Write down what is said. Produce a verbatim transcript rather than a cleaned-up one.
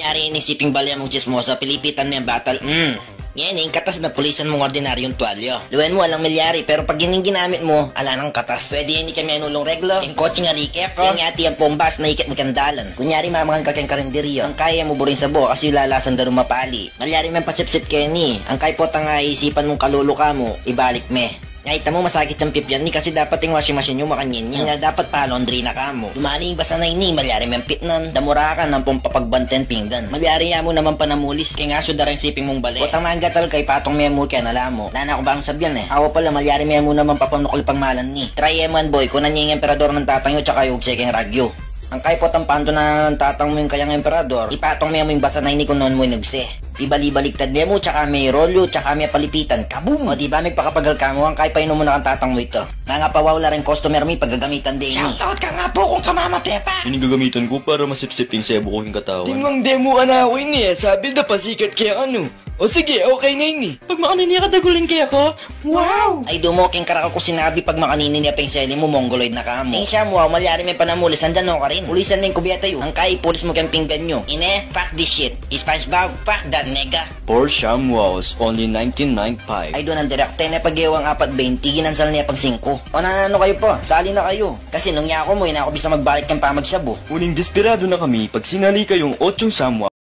Yari ini siping bale mung tsismosa, pilipitan me ing batal. Mm. Ngeni, ing katas na pulisan mung ordinaryung tuwalya. Luen mu, alang milyari, pero pag ining ginamit mu, ala nang katas. Pwede ini keng menulung regla, keng kotseng arikek, keng ati ampong bas na ikit mu keng dalan. Kunyari, mamangan ka keng karinderya. Angkay e mu buring sabo, kasi lalasan da reng mapali. Malyari meng pasipsip keni. Angkay potang aisipan mung kaluluka mu, ibalik me. Ngeni, ita mu, masakit yang pipian ni kasi dapat ing washing machine yu makanyan ya. Kaya dapat pa-laundry na ka mu. Dumali ing basa na ini, malyari meng pitnan, damurakan, ampong papagbanten pinggan. Malyari ya mu naman panamulis keng asu da reng siping mung bale. Potang manggatal ka, ipatong me mu keng ala mu. Nanu ku bang sabyan e? Awa pala, malyari me mu naman papanukal pang malan ni. Try e mu, boy, kunan ing emperador nang tatang yu, tsaka yu ugse keng ragyu. Angkay potang pantunan nang tatang mu ing kayang emperador, ipatong me mu ing basa na ini kung nuan mu inugse. Ibali-baliktad me mu, tsaka me i-roll yu, tsaka me palipitan. Kabum! O diba, migpakapagal ka mu, angkay painumun na kang tatang mu ita. Ngangapawaw la reng customer mi pag gagamitan de ini. Shoutout kang apu kung kamamate pa! Ini gagamitan ku para masipsip ing sebo ku king katawan. Tingnan de mu, anak ku ini e, sabi da pasikat kaya anu. O sige, okay na ini. Pag makanini ka, dagulan kaya ka. Wow! Ay, dumo keng karakal ku sinabi, pag makanini ne pa ing seli mu, mongoloid na ka mu. Ing siyam wow, malyari meng panamulis, andan no karin. Pulisan meng kubeta yu. Angkay ipulis mu keng pinggan yu. Ine, fuck this shit. SpongeBob, fuck that nigga. Four siyam wows, only nineteen ninety-five. Ay, doon ang direkta ne, pag-ewang apat benti, ginansal ne pang singko. O na, nanu kayu pa? Sali na kayu. Kasi nung yaku mu, e na ku bisa magbalik keng pamagsyabu. Uling desperado na kami, pag sinali kayung otsong siyam wow.